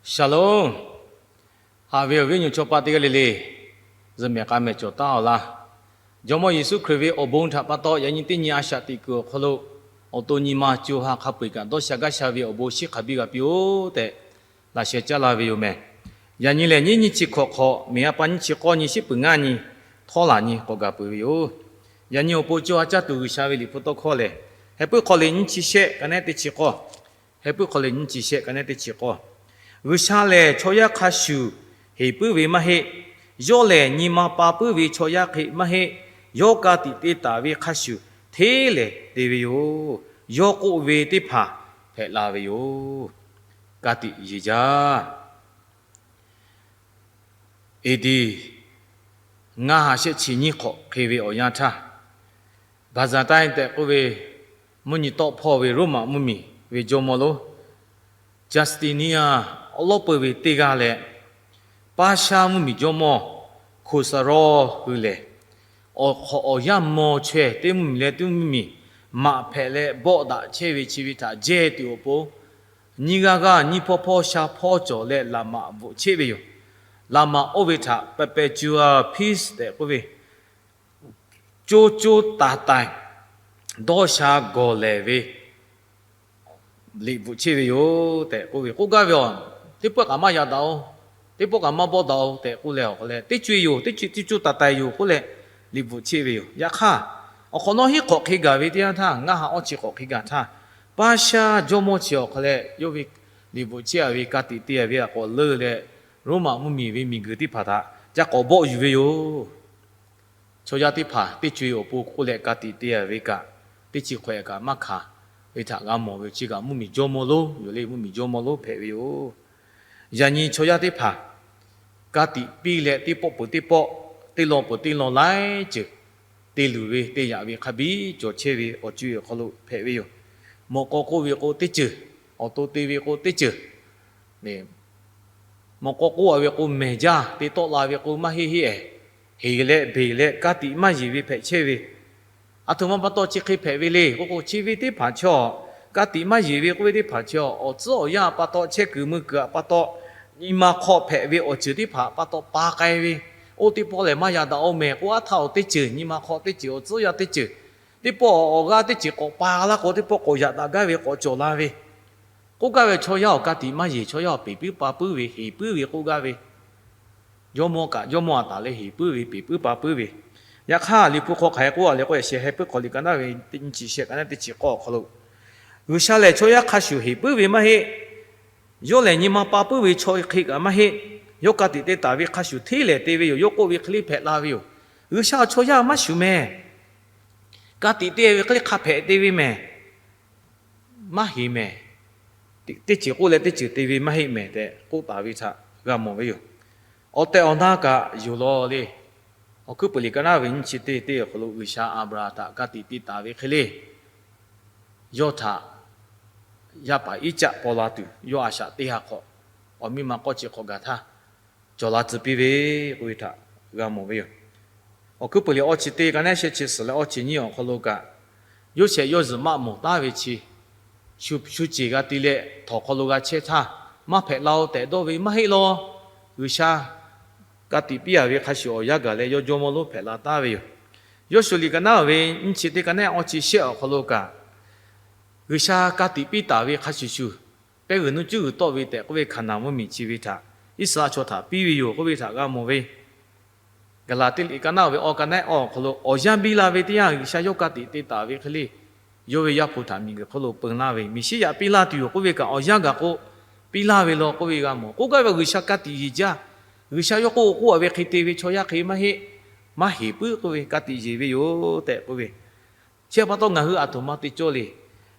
Shalom. Haꞈ ve awˬ viˉ awˬ nyi chaw paˆ teˇ g'aˇ le le, zuhꞈ mehˍ k'a mehˍ cawˬ taˉ-oˬ laˇ. Jawˇmawˇ Yeˍsuˆ Hkriꞈ ve awˬ bon htaꞈ pa taw, yaꞈ nyi teˇ nyi a shaꞈ teꞈ kuiˬ awˬ hk'aw lo, awˬ to nyi ma co ha hk'a peu-eˬ kaꞈ dawˇ sha gaˇ sha ve awˬ bon shiˉ hk'a biˇ g'a piˇ-oˆ tehꞈ, laꞈ sheh caˇ la ve yoˬ mehˍ. Yaꞈ nyi lehˬ, nyiˇ nyiˇ chi hkawꞈ hk'awꞈ, miˬ a pa nyiˇ chi k'awˇ nyi, shiˉ peuˬ ngaˇ nyi, htawˇ laˬ nyi k'awꞈ gaˬ peuˬ ve yoˬ. Yaꞈ nyi awˬ pon co ha caˇ tuˬ G'uiˬsha ve liꞈ hpu tawˇ hkawˇ lehˬ, Heh puiˉ hk'aw le nyiˇ chi shehˆ ka neˉ teˇ chi k'awˇ, Heh puiˉ hk'aw le nyiˇ chi shehˆ ka neˉ teˇ chi k'awˇ, G'uiˬsha lehˬ chaw yaˇ hk'a shuˍ heˍ puiˉ ve maˇ heˆ. Yawˇ lehˬ nyi ma pa puiˉ ve chaw yaˇ hk'e maˇ heˆ. Yawˇ ka tiꞈ te taˍ ve hk'a shuˍ hteˇ lehˍ te ve yoˬ. Yawˇ k'oˆ ve teˇ hpaˍ hpehꞈ la ve yoˬ. Ka tiꞈ yeˬ jaˇ. Eˍdiˍ ngaˇ ha shehˆ chi nyiˇ hk'awꞈ hk'e ve awˬ yanˇ htaˇ, Baˍzaˍtaiˇ tehꞈ k'oˆ ve mvuhˇ nyi tawˆ hpawˇ ve Roˉmaꞈ mvuhˇmiˬ ve jawˇmawˇ lonˉ Jaˍstiˍniˍaꞈ awˉ lawˉ peu ve teˇ g'aˇ leh, Paˇshaˇ mvuhˇmiˬ jawˇmawˇ Hkoˍsaˍrawˇ hui lehˬ, awˬ hk'awꞈ awˬ yanˇ maw chaweh teˇ mvuhˇmiˬ leh teˇ mvuhˇmiˬ maꞈ hpehꞈ leh bawˆ daꞈ chehˇ ve chi ve htaꞈ jehˇ tuˬ awˬ pon, nyiˇ g'aˇ g'aˇ nyiˇ hpawˇ hpawˇ sha hpawˇ cawˬ leh laꞈ maꞈ bvuhꞈ cheˆ ve yoˬ. Laꞈ maꞈ oˇ ve htaꞈ perpetual peace tehꞈ k'oˆ ve, co co taiˍ taiˍ dawˇ sha gawˬ lehˬ ve liꞈ bvuhꞈ cheˆ ve yoˬ tehꞈ k'oˆ ve, k'oˆ gaˇ ve, teˇ pawˆ kaꞈ maˇ yaꞈ daꞈ-oˬ, teˇ pawˆ kaꞈ maˇ bawˆ daꞈ-oˬ tehꞈ k'oˆ leh awˬ hk'aw leh, teˇ co-e yoˬ, teˇ co co taiˍ taiˍ yoˬ k'oˆ leh liꞈ bvuhꞈ cheˆ ve yoˬ. Yaꞈ hk'aˇ, awˬ hk'awꞈ nawˉ hiˉ hk'awꞈ hk'e gaˬ ve teˇ yanˇ htaˇ, ngaˇ ha awˇ chi hk'awꞈ hk'e gaˬ htaˇ, Paˇshaˇ jawˇmawˇ chi awˬ hk'aw leh yawˇ ve liꞈ bvuhꞈ cheˆ-a ve ka tiꞈ te-a ve htaꞈ k'awꞈ leuˇ leh, Roˉmaꞈ mvuhˇmiˬ ve miˬguiˬ teˇ hpaˍ htaꞈ ca k'awꞈ bawˆ yuˬ ve yoˬ. Chaw yaˇ teˇ hpaˍ teˇ co-e awˬ pon k'oˆ leh ka tiꞈ te-a ve kaꞈ, teˇ chi hk'awꞈ-e kaꞈ maˇ hkanˍ ve htaꞈ g'a mawˬ ve, chi kaꞈ mvuhˇmiˬ jawˇmawˇ lonˉ yoˬ le, mvuhˇmiˬ jawˇmawˇ lonˉ hpehꞈ ve yoˬ. Yaꞈ nyi chaw yaˇ teˇ hpaˍ ka tiꞈ piˇ leh teˇ pawˆ peuˬ teˇ pawˆ, teˇ lawn peuˬ teˇ lawn laiˉ ceuˬ te luˬ ve te yaꞈ ve hk'a biˇ cawˬ chehˇ ve awˬ co-e awˬ hk'aw lo hpehꞈ ve yoˬ. Mawꞈ k'aw k'oˆ ve k'o teˇ ceuˬ, awˬ to te ve k'o teˇ ceuˬ, mawꞈ k'aw k'oˆ-a ve k'o mehˬ jaˇ, te tawˆ la ve k'o maˇ heˆ heˆ-ehˍ, heˍ leh beˬ leh ka tiꞈ maˇ yeˬ ve hpehꞈ chehˇ ve, aˬ htoꞈ ma pa taw chi hk'e hpehꞈ ve le k'oˆ k'o, chi ve teˇ hpaˍ chaw, ka tiꞈ maˇ yeˬ ve k'oˆ ve teˇ hpaˍ chaw, awˬ tcuhˉ awˬ yanˇ pa taw, chehˇ kuiˬ mui kuiˬ-a pa taw, nyi ma hk'aw hpehꞈ ve awˬ ceuˬ teˇ hpaˍ pa taw pa k'ai ve, oˇ teˇ pawˆ lehˬ maˇ yaꞈ daꞈ-oˬ mehˬ k'oˆ, aˉ htaˇ awˬ teˇ ceuˬ, nyi ma hk'aw teˇ ceuˬ, awˬ tcuhˉ yanˇ teˇ ceuˬ, teˇ pawˆ awˬ g'aˇ teˇ ceuˬ k'awꞈ pa laˇ k'o, teˇ pawˆ k'awꞈ yaꞈ daꞈ gaˇ ve k'awꞈ cawˬ la ve, k'oˆ gaˇ ve chaw yaˇ awˬ ka tiꞈ maˇ yeˬ, chaw yaˇ awˬ peˍ puiˉ pa puiˉ ve, heˍ puiˉ ve k'oˆ gaˇ ve, jawˇmawˇ kaꞈ jawˇmawˇ a taˍ leh heˍ puiˉ ve, peˍ puiˉ pa puiˉ ve. Yaꞈ hk'aˇ, liꞈ hpu hk'aw hk'aˬ hk'e k'oˆ-a le k'o, yaꞈ sheh Heh puiˉ hk'aw liꞈ ka naˉ ve nyiˇ chi shehˆ ka naˉ teˇ chi k'awˇ awˬ hk'aw lo, G'uiˬsha lehˬ chaw yaˇ hk'a shuˍ heˍ puiˉ ve maˇ heˆ. Yawˇ lehˬ nyi ma pa puiˉ ve chaw hk'e kaꞈ maˇ heˆ. Yawˇ ka tiꞈ te taˍ ve hk'a shuˍ hteˇ lehˍ te ve yoˬ. Yawˇ k'oˆ ve hk'e le hpehꞈ la ve yoˬ. G'uiˬsha chaw yaˇ maˇ shuˍ mehˬ. Ka tiꞈ te ve hk'e le hk'a hpehꞈ te ve mehˬ. Maˇ heˍ mehˬ. Teˇ ceuˬ k'oˆ leh teˇ ceuˬ te ve maˇ heˆ mehˬ tehꞈ k'oˆ taˍ ve htaꞈ g'a mawˬ ve yoˬ. Awˬ tehˬ awˬ na kaꞈ yoˬ law le. Awˬ hkuiˉ puiˍ liꞈ ka naˉ ve nyiˇ chi teˇ teˇ awˬ hk'aw lo G'uiˬsha Aˍbraˍhanˍ htaꞈ ka tiꞈ te taˍ ve hk'e le, yawˇ htaꞈ yaˇ paˍ Iˉcaˆ paw la tuˬ, yawˇ a shaꞈ teˇ ha hk'awꞈ awˬ miˇ ma k'awˇ chi hk'awꞈ gaˬ htaˇ, cawˬ la tcuh piˇ ve k'oˆ ve htaꞈ g'a mawˬ ve yoˬ. Awˬ hkuiˉ puiˍ liꞈ awˇ chi teˇ ka naˉ shehˆ chi suhˍ leh awˇ chi nyiˇ awˬ hk'aw lo kaꞈ, Yoˇsehꞈ yawˇ zuhꞈ maˆ mawˬ taˉ ve chi, shu ceˬ g'a te leh htawnˍ hk'aw lo g'a chehˇ htaˇ, maˇ hpehꞈ la-oˬ tehꞈ dawˇ ve maˇ heˆ law. G'uiˬsha ka tiꞈ piˇ-a ve hk'a shuˍ awˬ yanˇ gaˬ leh yawˇ jawˇmawˇ lonˉ hpehꞈ la taˉ ve yoˬ. Yawˇshuˍ liꞈ ka naˉ ve nyiˇ chi teˇ ka naˉ awˇ chi shehˆ awˬ hk'aw lo kaꞈ, G'uiˬsha ka tiꞈ piˇ taˍ ve hk'a shuˍ shuˍ, pehˇ g'uiˬ nuˇ cuˉ g'uiˬ tawˆ ve tehꞈ k'oˆ ve Hkaˍnanˍ mvuhˇmiˬ chi ve htaꞈ Iˉsaˍreˍlaˆ chaw htaꞈ piˇ ve yoˬ k'oˆ ve htaꞈ g'a mawˬ ve. Gaˍlaˍtiˆ liꞈ ka naˉ ve awˇ ka naˉ awˇ awˬ hk'aw lo awˬ yanˇ biˇ la ve teˇ yanˇ, G'uiˬsha yawˇ ka tiꞈ te taˍ ve hk'e le, yawˇ ve Yaˇ hpu htaꞈ miˬguiˬ hk'oˆ lo peu laˇ ve, Meˍsiˉyaꞈ piˇ laˇ tuˬ yoˬ k'oˆ ve kaꞈ, awˬ yanˇ gaˬ k'o piˇ laˇ ve law k'oˆ ve g'a mawˬ. K'oˆ gaˇ ve G'uiˬsha ka tiꞈ yeˬ jaˇ. G'uiˬsha yawˇ k'oˆ k'oˆ-a ve hk'e te ve chaw yaˇ hk'e maˇ heˆ. Maˇ heˍ puiˉ k'oˆ ve, ka tiꞈ yeˬ ve yoˬ tehꞈ k'oˆ ve. Chi pa taw ngaˬ hui aˬ htoꞈ ma te cawˇ le.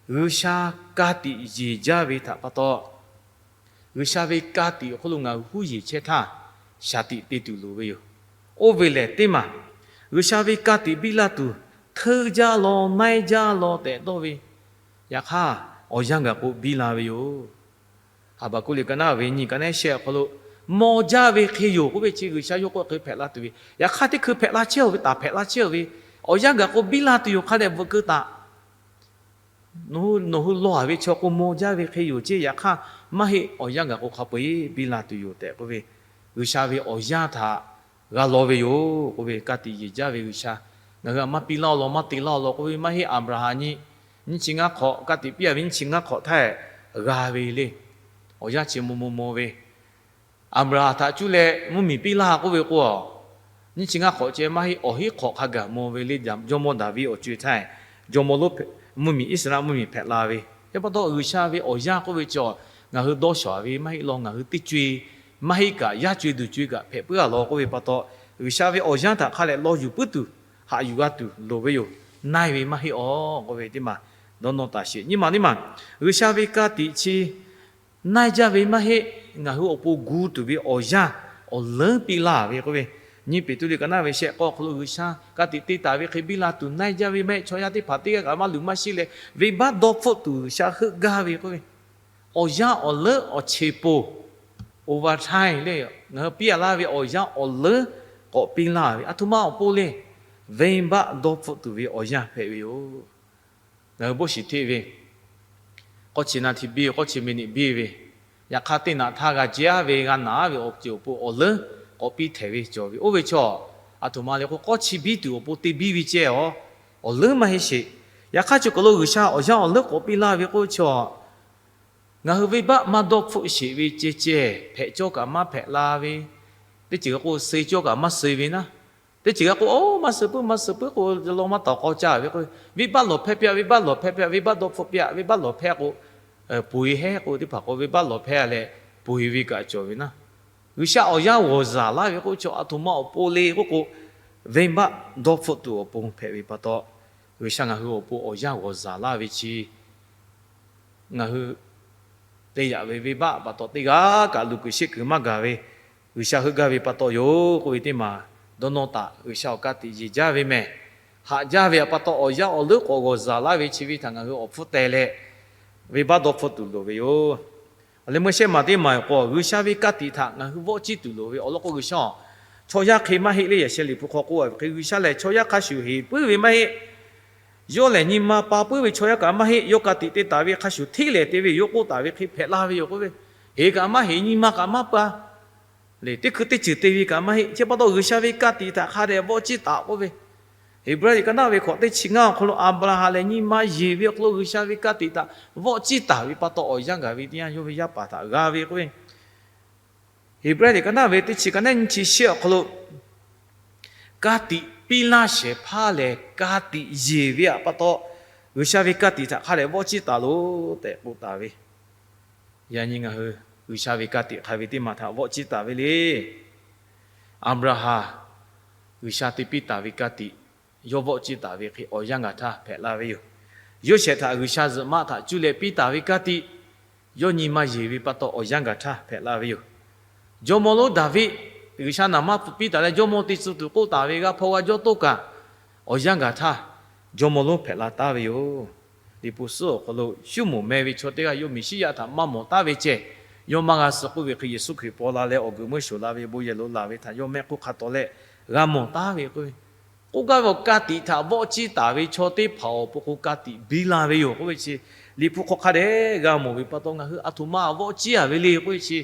G'uiˬsha ka tiꞈ yeˬ jaˇ ve htaꞈ pa taw, G'uiˬsha ve ka tiꞈ awˬ hk'oˆ lo ngaˬ hui huˉ yeˬ chehˇ htaˇ, shaˍ tiꞈ te tuˬ loˍ ve yoˬ. Oˇ ve lehˬ teˇ maˬ, G'uiˬsha ve ka tiꞈ biˇ laˇ tuˬ, hteuˇ jaˇ law, naiˇ jaˇ law tehꞈ dawˇ ve, yaꞈ hk'aˇ awˬ yanˇ gaˬ k'o biˇ la ve yoˬ. Haˍbaˍkuˆ liꞈ ka naˉ ve nyiˇ ka naˉ shehˆ awˬ hk'aw lo, maw jaˇ ve hk'e yoˬ k'oˆ ve chi G'uiˬsha yawˇ k'oˆ hk'e hpehꞈ la tuˬ ve, yaꞈ hk'aˇ teˇ hkui hpehꞈ la chehˇ-oˬ ve, taˍ hpehꞈ la chehˇ-oˬ ve, awˬ yanˇ gaˬ k'o biˇ la tuˬ yoˬ hk'a dehꞈ bvuhꞈ keu taˍ. nawˬ hui lawˬ-a ve chaw k'o maw jaˇ ve hk'e yoˬ ceˇ. Yaꞈ hk'aˇ maˇ heˆ, awˬ yanˇ gaˬ k'o hk'a peu-eˬ biˇ la tuˬ yoˬ tehꞈ k'oˆ ve, G'uiˬsha ve awˬ yanˇ htaꞈ g'a law ve yoˬ k'oˆ ve. Ka tiꞈ yeˬ jaˇ ve G'uiˬsha, ngaˬ hui htaꞈ maˇ piˇ laˇ-o law, maˇ te laˇ-o law k'oˆ ve maˇ heˆ. Aˍbraˍhanˍ nyi nyiˇ chi ngaˇ hk'awꞈ, ka tiꞈ piˇ-a ve nyiˇ chi ngaˇ hk'awꞈ htaˇ g'a ve le. Awˬ yanˇ chi maw maw maw ve, Aˍbraˍhanˍ htaꞈ cuˇ leh mvuhˇmiˬ piˇ laˇ k'oˆ ve k'o, nyiˇ chi ngaˇ hk'awꞈ ceh maˇ heˆ, awˬ hiˉ hk'awꞈ hk'a gaˬ maw ve le. Jawˇmawˇ Daˍviˆ awˬ co-e htaˇ, jawˇmawˇ lonˉ, mvuhˇmiˬ, Iˉsaˍreˍlaˆ mvuhˇmiˬ hpehꞈ la ve. Hk'e pa taw G'uiˬsha ve awˬ yanˇ k'oˆ ve chi ngaˬ hui dawˇ shawˍ ve maˇ heˆ law, ngaˬ hui teˇ co-e maˇ heˆ kaꞈ, yaˇ co-e duˬ co-e kaꞈ hpehꞈ puiˉ-a law k'oˆ ve pa taw, G'uiˬsha ve awˬ yanˇ htaꞈ hk'a leh law yuˬ puiˉ tuˬ, haꞈ yuˬ g'a tuˬ loˍ ve yoˬ. Naiˇ ve maˇ heˆ-aˬ k'oˆ ve teˇ maˬ dawˇ nawˇ taˍ sheˍ. Nyiˇ maˬ teˇ maˬ, G'uiˬsha ve ka tiꞈ chi naiˇ jaˇ ve maˇ heˆ. Ngaˬ hui awˬ pon gu tuˬ ve awˬ yanˇ awˬ leuˉ piˇ laˇ ve k'oˆ ve, nyiˇ Peˍtruˆ liꞈ ka naˉ ve shehˆ k'awˇ awˬ hk'aw lo G'uiˬsha ka tiꞈ te taˍ ve hk'e biˇ la tuˬ naiˇ jaˇ ve maˇ heˆ. Chaw yaˇ teˇ hpaˍ teˇ g'aˇ kaꞈ maˇ luˬ maˇ sheˆ leh, venˇbaˆ dawˇ hpfuhˆ tuˬ G'uiˬsha heuˆ gaˇ ve k'oˆ ve, awˬ yanˇ awˬ leuˉ awˬ cheˬ poˬ, over time le, ngaˬ hui piˇ-a laˇ ve awˬ yanˇ awˬ leuˉ k'awꞈ piˇ laˇ ve, aˬ htoꞈ ma awˬ pon le, venˇbaˆ dawˇ hpfuhˆ tuˬ ve awˬ yanˇ hpehꞈ ve yoˬ. Ngaˬ hui bon shiˍ hteˇ ve, k'awˇ chi na hti biˇ ve, k'awˇ chi minute biˇ ve, yaꞈ hk'aˇ teˇ naꞈ htaˇ g'a jehˇ-a ve, g'a naꞈ-a ve awˬ ceuˬ awˬ pon awˬ leuˉ k'awꞈ piˇ htehꞈ ve cawˬ ve. Oˇ ve chaw, aˬ htoꞈ ma le k'o, k'awˇ chi biˇ tuˬ awˬ pon te biˇ ve ceh-aˬ, awˬ leuˉ maˇ heˆ sheˍ. Yaꞈ hk'aˇ chi kaˬ lo G'uiˬsha awˬ yanˇ awˬ leuˉ k'awꞈ piˇ laˇ ve k'oˆ ve chaw, ngaˬ hui venˇbaˆ maˇ dawˇ hpfuhˆ sheˍ ve ceh ceh, hpehꞈ cawˇ kaꞈ maˇ hpehꞈ la ve, teˇ ceuˬ g'a k'o suh cawˇ kaꞈ maˇ suh ve naˉ, teˇ ceuˬ g'a k'o, oˇ maˇ suh puiˉ maˇ suh puiˉ k'o, law maˇ tawˍ k'aw caˇ ve k'o, venˇbaˆ lawˬ hpehˇ piˇ-a, venˇbaˆ lawˬ hpehˇ piˇ-a, venˇbaˆ dawˇ hpfuhˆ piˇ-a, venˇbaˆ lawˬ hpehˇ k'o, poˬ-e hehˉ k'o, teˇ hpaˍ k'o venˇbaˆ lawˬ hpehˇ leh poˬ-e ve kaꞈ cawˬ ve naˉ. G'uiˬsha awˬ yanˇ g'awˬ zaˍ laˇ ve k'oˆ ve chaw, aˬ htoꞈ ma awˬ pon le k'oˆ k'o, venˇbaˆ dawˇ hpfuhˆ tuˬ awˬ pon hpehꞈ ve pa taw, G'uiˬsha ngaˬ hui awˬ pon awˬ yanˇ g'awˬ zaˍ laˇ ve chi, ngaˬ hui te yaꞈ ve venˇbaˆ pa taw teˇ g'aˇ kaꞈ luˬ kuiˬ sheˆ kuiˬ maˇ gaˬ ve, G'uiˬsha heuˆ gaˇ ve pa taw yoˬ k'oˆ ve teˇ maˬ dawˇ nawˇ taˍ. G'uiˬsha awˬ ka tiꞈ yeˬ jaˇ ve mehˬ. Haꞈ jaˇ ve pa taw awˬ yanˇ awˬ leuˉ k'awꞈ g'awˬ zaˍ laˇ ve chi ve htaꞈ ngaˬ hui awˬ hpfuhˇ teh leh, venˇbaˆ dawˇ hpfuhˆ tuˬ loˍ ve yoˬ. Awˬ leh meuˇ shehˆ maˬ teˇ maˬ k'o, G'uiˬsha ve ka tiꞈ htaꞈ ngaˬ hui vawˆ ciˇ tuˬ loˍ ve awˬ lawn k'o, G'uiˬsha-oˬ, chaw yaˇ hk'e maˇ heˆ le. Yaꞈ sheh Liꞈ hpu hk'aw k'oˆ-a ve hk'e, G'uiˬsha lehˬ chaw yaˇ hk'a shuˍ heˍ puiˉ ve maˇ heˆ. Yawˇ lehˬ nyi ma pa puiˉ ve chaw yaˇ kaꞈ maˇ heˆ. Yawˇ ka tiꞈ te taˍ ve hk'a shuˍ hteˇ lehˍ te ve yoˬ k'oˆ taˍ ve hk'e hpehꞈ la ve yoˬ k'oˆ ve, heˍ kaꞈ maˇ heˍ, nyi ma kaꞈ maˇ pa le, teˇ hkui teˇ ceuˬ te ve kaꞈ maˇ heˆ. Chi pa taw G'uiˬsha ve ka tiꞈ htaꞈ hk'a dehꞈ vawˆ ciˇ taˍ k'oˆ ve, Heˍbrehˇ liꞈ ka naˉ ve hkawꞈ teˇ chi ngaˇ awˬ hk'aw lo Aˍbraˍhanˍ lehˬ nyi ma yeˬ ve awˬ hk'aw lo G'uiˬsha ve ka tiꞈ htaꞈ vawˆ ciˇ taˍ ve pa taw awˬ yanˇ gaˬ ve teˇ yanˇ yawˇ ve yaˇ paˍ htaꞈ g'a ve k'oˆ ve, Heˍbrehˇ liꞈ ka naˉ ve teˇ chi ka naˉ nyiˇ chi shehˆ awˬ hk'aw lo ka tiꞈ piˇ laˇ shehˍ hpaˇ lehˬ ka tiꞈ yeˬ ve pa taw, G'uiˬsha ve ka tiꞈ htaꞈ hk'a dehꞈ vawˆ ciˇ taˍ loˬ tehꞈ k'oˆ taˍ ve. Yaꞈ nyi ngaˬ hui G'uiˬsha ve ka tiꞈ hk'a ve teˇ maˬ htaꞈ vawˆ ciˇ taˍ ve le. Aˍbraˍhanˍ G'uiˬsha te piˇ taˍ ve ka tiꞈ yawˇ vawˆ ciˇ taˍ ve hk'e awˬ yanˇ gaˬ htaˇ hpehꞈ la ve yoˬ. Yoˇsehꞈ htaꞈ G'uiˬsha zuhꞈ maˆ htaꞈ cuˇ leh piˇ taˍ ve ka tiꞈ yawˇ nyi ma yeˬ ve pa taw awˬ yanˇ gaˬ htaˇ hpehꞈ la ve yoˬ. Jawˇmawˇ lonˉ Daˍviˆ G'uiˬsha naˍ manˇ piˇ taˍ leh jawˇmawˇ te tcuh tuˬ k'oˆ taˍ ve g'a hpaw g'a jawˇ toˇ kaꞈ awˬ yanˇ gaˬ htaˇ jawˇmawˇ lonˉ hpehꞈ la taˉ ve yoˬ. Liꞈ hpu suhˉ awˬ hk'aw lo shuˉ moˍ meh ve chaw teˇ g'aˇ yawˇ Meˍsiˉyaꞈ htaꞈ maˇ mawˬ taˉ ve ceh, yawˇ maˇ g'a suh k'oˆ ve hk'e Yeˍsuˆ Hkriꞈ paw la leh awˬ guiˬ meuˇ shoˍ la ve bon yehˬ lo laˬ ve htaꞈ yawˇ mehˆ hk'oˆ hk'a taw leh g'a mawˬ taˉ ve k'oˆ ve, k'oˆ gaˇ ve awˬ ka tiꞈ htaꞈ vawˆ ciˇ taˍ ve chaw teˇ hpaˍ awˬ pon k'o ka tiꞈ biˇ la ve yoˬ k'oˆ ve chi, Liꞈ hpu hk'aw hk'a dehꞈ g'a mawˬ ve pa taw ngaˬ hui aˬ htoꞈ ma vawˆ ciˇ-a ve le k'oˆ ve chi,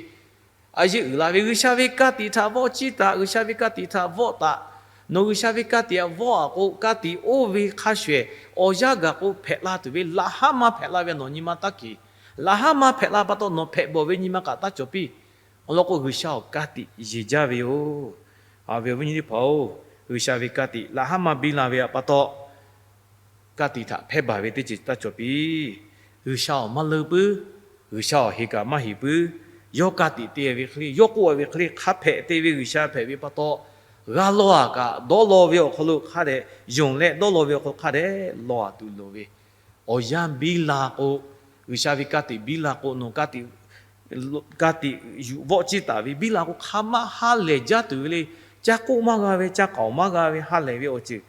a yeˇ uiˍ la ve G'uiˬsha ve ka tiꞈ htaꞈ vawˆ ciˇ taˍ, G'uiˬsha ve ka tiꞈ htaꞈ vawˆ taˍ. Nawˬ G'uiˬsha ve ka tiꞈ htaꞈ vawˆ-a k'o, ka tiꞈ oˇ ve hk'a shuˍ-ehˍ awˬ yanˇ gaˬ k'o hpehꞈ la tuˬ ve laꞈ haˉ maˇ hpehꞈ la ve nawˬ nyi ma taˇ keˬ. Laꞈ haˉ maˇ hpehꞈ la pa taw nawˬ hpehꞈ bawˬ ve nyi ma kaꞈ taˇ cawˬ piˇ. Awˬ lawn k'o G'uiˬsha awˬ ka tiꞈ yeˬ jaˇ ve yoˬ. Awˬ viˉ awˬ nyi teˇ hpaˍ-oˬ, G'uiˬsha ve ka tiꞈ laꞈ haˉ maˇ biˇ la ve pa taw, ka tiꞈ htaꞈ hpehˇ baˬ ve teˇ ceuˬ taˇ cawˬ piˇ. G'uiˬsha awˬ maˇ leuˇ puiˉ, G'uiˬsha awˬ heˍ kaꞈ maˇ heˍ puiˉ, yawˇ ka tiꞈ te ve hk'e le, yawˇ k'oˆ ve hk'e le hk'a hpehꞈ te ve G'uiˬsha hpehꞈ ve pa taw, g'a law-a kaꞈ dawˇ law ve awˬ hk'aw lo hk'a dehꞈ yonˍ leh dawˇ law ve awˬ hk'aw lo hk'a dehꞈ law-a tuˬ loˍ ve, awˬ yanˇ biˇ la k'o, G'uiˬsha ve ka tiꞈ biˇ la k'o nawˬ ka tiꞈ yuˬ vawˆ ciˇ taˍ ve biˇ la k'o hk'a maˇ ha lehˬ jaˇ tuˬ ve le. Ca k'oˆ maˇ g'a ve, ca k'aoˍ maˇ g'a ve, ha lehˬ ve awˬ ceuˬ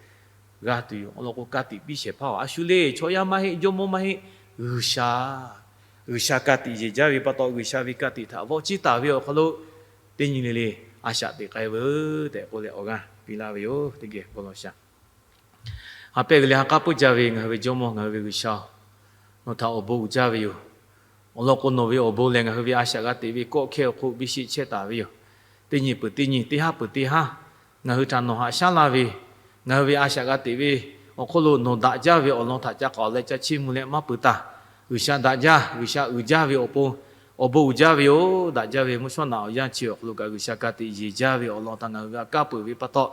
g'a tuˬ yoˬ. Awˬ lawn k'o ka tiꞈ piˇ shehˍ hpaˇ-oˬ, a shu le chaw yaˇ maˇ heˆ, jawˇmawˇ maˇ heˆ, G'uiˬsha. G'uiˬsha ka tiꞈ yeˬ jaˇ ve pa taw G'uiˬsha ve ka tiꞈ htaꞈ vawˆ ciˇ taˍ ve awˬ hk'aw lo teˇ nyi le le a shaꞈ teꞈ k'ai veuˬ tehꞈ k'oˆ leh awˬ g'aˇ piˇ laˇ ve yoˬ. Teˇ geh bon lawˬ shaˍ. Ha pehˇ ve le ha k'aˉ puiˉ jaˇ ve ngaˬ hui ve jawˇmawˇ ngaˬ hui ve G'uiˬsha-oˬ, Nawˬ htaꞈ awˬ bon uiˍ jaˇ ve yoˬ. Awˬ lawn k'o, nawˬ ve awˬ bon lehˬ ngaˬ hui ve a shaꞈ g'a teꞈ ve kawˆ hkehˇ awˬ hk'oˆ biˇ sheˆ chehˇ taˍ ve yoˬ. Teˇ nyi peuˬ teˇ nyi, teˇ haˉ peuˬ teˇ haˉ, ngaˬ hui htaꞈ nawˬ haꞈ shaˉ laˇ ve, ngaˬ hui ve a shaꞈ g'a teꞈ ve awˬ hk'oˆ lo nawˬ daꞈ jaˇ ve awˬ lawn htaꞈ ca k'awꞈ leh ca chiˇ mvuh leh maˇ peuˬ taˍ. G'uiˬsha daꞈ jaˇ, G'uiˬsha uiˍ jaˇ ve awˬ pon awˬ bon uiˍ jaˇ ve yoˬ. Daꞈ jaˇ ve mvuhˇ shawˉ naꞈ awˬ yanˇ chi awˬ hk'aw lo kaꞈ G'uiˬsha ka tiꞈ yeˬ jaˇ ve awˬ lawn htaꞈ ngaˬ hui g'a kaˇ peuˬ ve pa taw,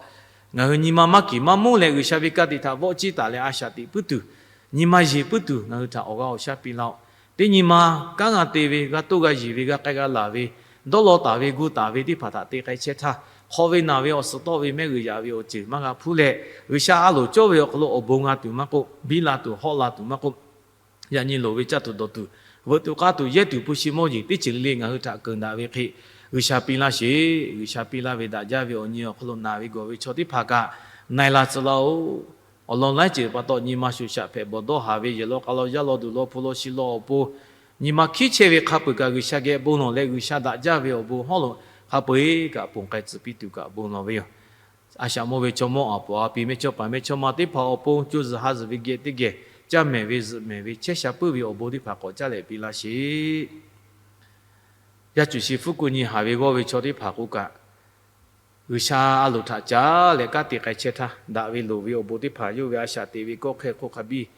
ngaˬ hui nyi ma maˇ kiˬ maˇ mvuhˇ leh G'uiˬsha ve ka tiꞈ htaꞈ vawˆ ciˇ taˍ leh a shaꞈ teꞈ puiˉ tuˬ, nyi ma yeˬ puiˉ tuˬ ngaˬ hui htaꞈ awˬ g'aˇ awˬ shaˉ piˇ laˇ-oˆ. Teˇ nyi ma kanˉ g'a te ve, g'a toˇ g'a yeˬ ve, g'a k'ai g'a laˬ ve, dawˇ law taˍ ve, gu taˍ ve teˇ hpaˍ htaꞈ te k'ai chehˇ htaˇ, hk'aw ve naˬ ve awˬ suhˍ tawˆ ve mehˆ g'uiˬ yaꞈ ve awˬ ceuˬ maˇ g'a hpuˇ leh, G'uiˬsha a loˍ cawˇ ve awˬ hk'aw lo awˬ bon g'a tuˬ maˇ k'oˆ, biˇ la tuˬ hawˆ la tuˬ maˇ k'oˆ, yaꞈ nyi loˍ ve caˇ tuˬ dawˬ tuˬ, veuꞈ tuˬ k'aˇ tuˬ yehˇ tuˬ hpu shi mawˇ jeˬ teˇ ceuˬ le le ngaˬ hui htaꞈ keunˍ daꞈ ve hk'e, G'uiˬsha piˇ laˇ sheˍ. G'uiˬsha piˇ laˇ ve daꞈ jaˇ ve awˬ nyi awˬ hk'aw lo naˬ ve gawˬ ve chaw teˇ hpaˍ kaꞈ na e la tcuh laˇ-oˆ. Awˬ lawn laiˉ ceuˬ pa taw nyi ma shuˍ shaꞈ hpehꞈ bawˬ dawˇ haˍ ve, yehˬ law k'a law yaˇ law duˬ law hpu law shi law awˬ pon, nyi ma hkiˉ chehˇ ve hk'a peu-eˬ kaꞈ G'uiˬsha geh bon lawˬ leh G'uiˬsha daꞈ jaˇ ve awˬ bon hawˉ lo hk'a peu-eˬ kaꞈ ponˬ k'ai tcuh piˇ tuˬ kaꞈ bon lawˬ ve yoˬ. A shaꞈ mawˇ ve chaw mawˇ a poˍ a piˍ mehˇ chawˇ paˍ mehˇ chawˇ ma teˇ hpaˍ awˬ pon co zuhˬ ha zuhˬ ve geh teˇ geh caˇ mehˍ ve zuhꞈ mehˍ ve chehˇ sha puiˉ ve awˬ bon teˇ hpaˍ k'awꞈ caˇ leh piˇ laˇ sheˍ. Yaˇ cuˬ shi hpfuhˇ kuˆ nyi haˍ ve g'awˇ ve chaw teˇ hpaˍ k'o kaꞈ, G'uiˬsha a loˍ htaꞈ caˉ leh kanˉ te k'ai chehˇ htaˇ, daꞈ ve loˍ ve awˬ bon teˇ hpaˍ yawˇ ve a shaꞈ teꞈ ve kawˆ hkehˇ hk'oˆ hk'a biˇ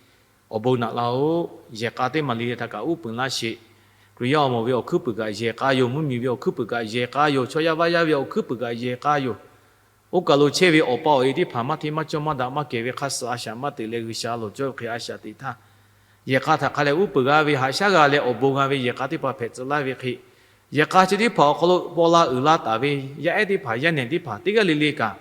awˬ bon naꞈ laˇ-oˆ. Yehˬ k'a teˇ maˬ le le htaꞈ kaꞈ uˉ peunˍ laˇ sheˍ. Hkriꞈ yaˇ awˬ moˍ ve awˬ hkuiˉ puiˍ kaꞈ yehˬ k'a yoˬ. Mvuhˇmiˬ ve awˬ hkuiˉ puiˍ kaꞈ yehˬ k'a yoˬ. Chaw yaˇ vaˇ yaˇ ve awˬ hkuiˉ puiˍ kaꞈ yehˬ k'a yoˬ. Oˇ kaˬ lo chehˇ ve awˬ pa awˬ e teˇ hpaˍ maˇ hteˇ maˇ cawˇ maˇ daꞈ maˇ kehˬ ve hk'a suhˍ a shaꞈ maˇ teꞈ leh G'uiˬsha a loˍ cawˇ ve hk'e a shaꞈ teꞈ htaˇ, yehˬ k'a htaꞈ hk'a leh uˉ peunˍ g'a ve haꞈ shaˉ g'a leh awˬ bon g'a ve yehˬ k'a teˇ hpaˍ hpehꞈ tcuh laˇ ve hk'e, yehˬ k'a chi teˇ hpaˍ awˬ hk'aw lo paw la uiˍ la taˍ ve yaˇ ehˉ teˇ hpaˍ yaˇ nehˬ teˇ hpaˍ teˇ g'aˇ le le kaꞈ,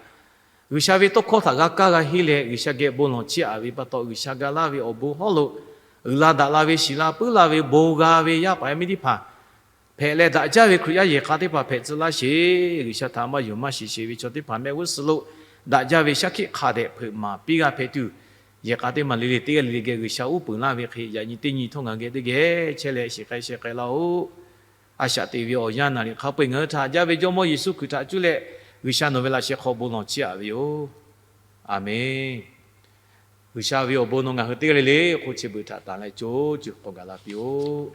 G'uiˬsha ve tawˇ hkawˇ htaꞈ g'a kaˇ g'a henˇ leh G'uiˬsha geh bon lawˬ chiˇ aꞈ ve pa taw, G'uiˬsha ga laˇ ve awˬ bon hawˉ lo uiˍ la daꞈ la ve shiˍ la puiˉ la ve bon g'a ve yaˇ paˍ yaˇ miˇ teˇ hpaˍ hpehꞈ leh, daꞈ jaˇ ve Hkriꞈ yaˇ yehˬ k'a teˇ hpaˍ hpehꞈ tcuh laˇ sheˍ. G'uiˬsha htaꞈ maˇ yonˍ maˇ shiˍ sheˍ ve chaw teˇ hpaˍ mehˆ g'uˇ suhˍ lo daꞈ jaˇ ve shaˉ hkiˆ hk'a dehꞈ hpeuꞈ maˍ piˇ g'a hpehꞈ tuˬ, yehˬ k'a teˇ maˬ le le teˇ g'aˇ le le geh G'uiˬsha uˉ peunˍ laˇ ve hk'e, yaꞈ nyi teˇ nyi htawˇ ngaˬ geh teˇ geh chehˇ leh shiˍ k'ai sheh k'ai laˇ-oˆ. A shaꞈ teꞈ ve awˬ yanˇ naˍ riˍ hk'a peu-eˬ ngaˬ hui htaꞈ haꞈ jaˇ ve Jawˇmawˇ Yeˍsuˆ Hkriꞈ htaꞈ cuˇ leh G'uiˬsha nawˬ ve laꞈ sheh hk'aw bon lawˬ chiˇ aꞈ ve yoˬ. Aˬmenˍ. G'uiˬsha ve awˬ bon nawˬ ngaˬ hui teˇ g'aˇ le le hk'oˆ chi beuꞈ htaꞈ tanˬ leh co co k'awꞈ gaˬ la piˇ-oˆ.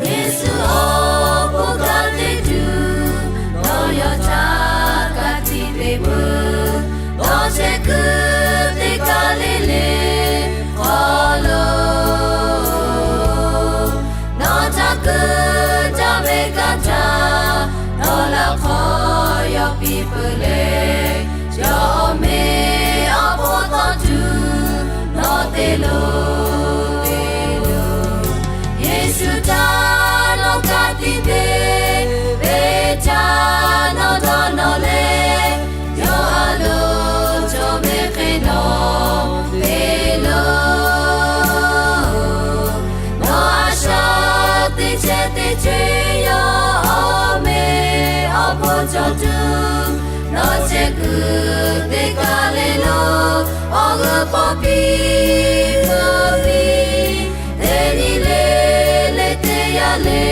Yeˍsuˆ awˬ bon kanˉ te tuˬ, nawˬ yawˇ htaꞈ ka tiꞈ te peuˬ. Nawˬ chehˇ kuiˬ teˇ kaˇ le le hk'aw lo, nawˬ htaꞈ keu jaˇ ve kanˉ htaꞈ nawˬ laꞈ hk'aw yawˇ piˇ peuˬ leh, yawˇ awˬ meh awˬ hponˇ tawˇ tuˬ nawˬ te lo te lo. Yeˍsuˆ htaꞈ nawˬ ka tiꞈ te ve htaꞈ nawˬ dawˇ nawˬ leh, yawˇ a loˍ cawˬ ve hk'e nawˬ te lo. Nawˬ a shaꞈ teꞈ chehˇ teˇ ceuˬ yawˇ awˬ meh awˬ hponˇ cawˬ tuˬ, nawˬ chehˇ kuiˬ teˇ kaˇ le lo awˬ g'euˆ pawˆ piˇ mvuh piˇ, teˇ nyi le le teˇ yanˇ le,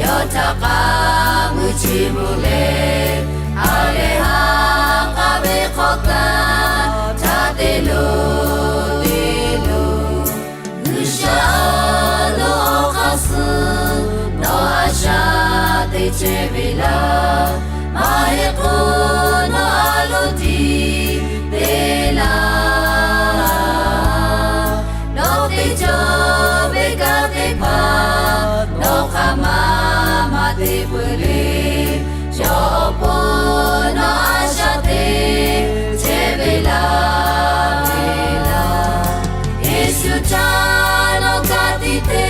yawˇ htaꞈ k'aˉ mui chi mvuh leh, ha lehˬ ha k'aˉ ve hk'aw kaꞈ htaꞈ te lo te lo. G'uiˬsha a loˍ awˬ hk'aˇ suh nawˬ a shaꞈ teꞈ chehˇ ve laˇ, maˇ heˆ k'o nawˬ a loˍ tiꞈ te laˇ. Nawˬ te cawˬ ve kanˉ teˇ hpaˍ nawˬ hk'aˬ ma maˇ te peuˬ le. Yawˇ awˬ pon nawˬ a shaꞈ teꞈ chehˇ ve laˇ ve laˇ. Yeˍsuˆ htaꞈ nawˬ ka tiꞈ te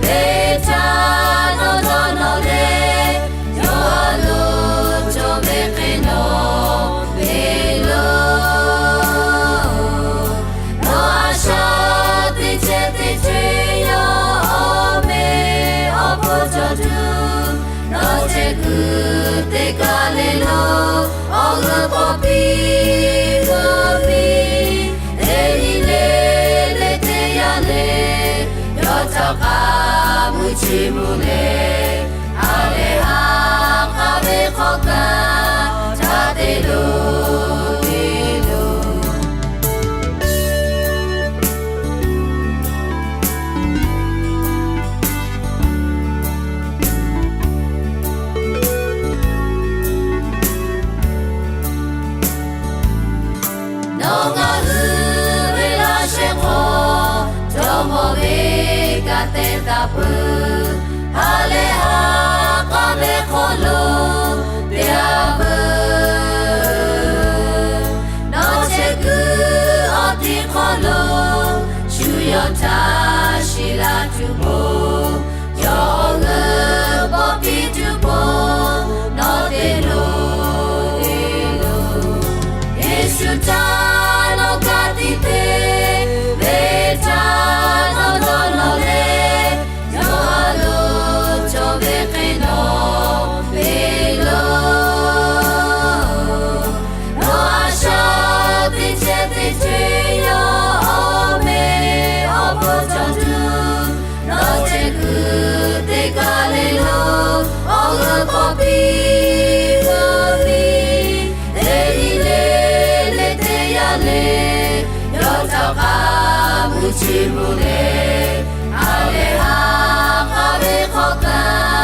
ve htaꞈ nawˬ dawˇ nawˬ leh, yawˇ a loˍ cawˬ ve hk'e nawˬ te lo. Nawˬ a shaꞈ teꞈ chehˇ teˇ ceuˬ yawˇ awˬ meh awˬ hponˇ cawˬ tuˬ, nawˬ chehˇ kuiˬ teˇ kaˇ le lo awˬ le, ha lehˬ ha k'a ve hk'aw kaꞈ ca te lo, te lo. Nawˬ ngaˬ hui ve laˇ shehˍ hk'aw, jawˇmawˇ ve kanˉ te taˍ peuˬ. Ha lehˬ ha k'a ve hk'aw lo te a veuˬ. Nawˬ chehˇ kuiˬ awˬ ti hk'aw lo, shu yawˇ htaꞈ shiˍ la tuˬ pon, yawˇ awˬ g'euˆ bawˆ piˇ tuˬ pon, nawˬ te lo, te lo. Yeˍsuˆ htaꞈ nawˬ ka tiꞈ te ve htaꞈ nawˬ dawˇ nawˬ leh, yawˇ a loˍ cawˬ ve hk'e nawˬ te lo. Nawˬ a shaꞈ teˇ chehˇ teˇ chehˇ yawˇ awˬ meh awˬ bon cawˬ tuˬ, nawˬ chehˇ kuiˬ teˇ kaˬ le lo, awˬ g'euˆ bawˆ piˇ g'a piˇ, teˇ nyi le le teˇ yanˇ le, yawˇ htaꞈ k'a mvuhˇ chi mvuhˇ le, ha lehˬ ha k'a ve hk'aw kaꞈ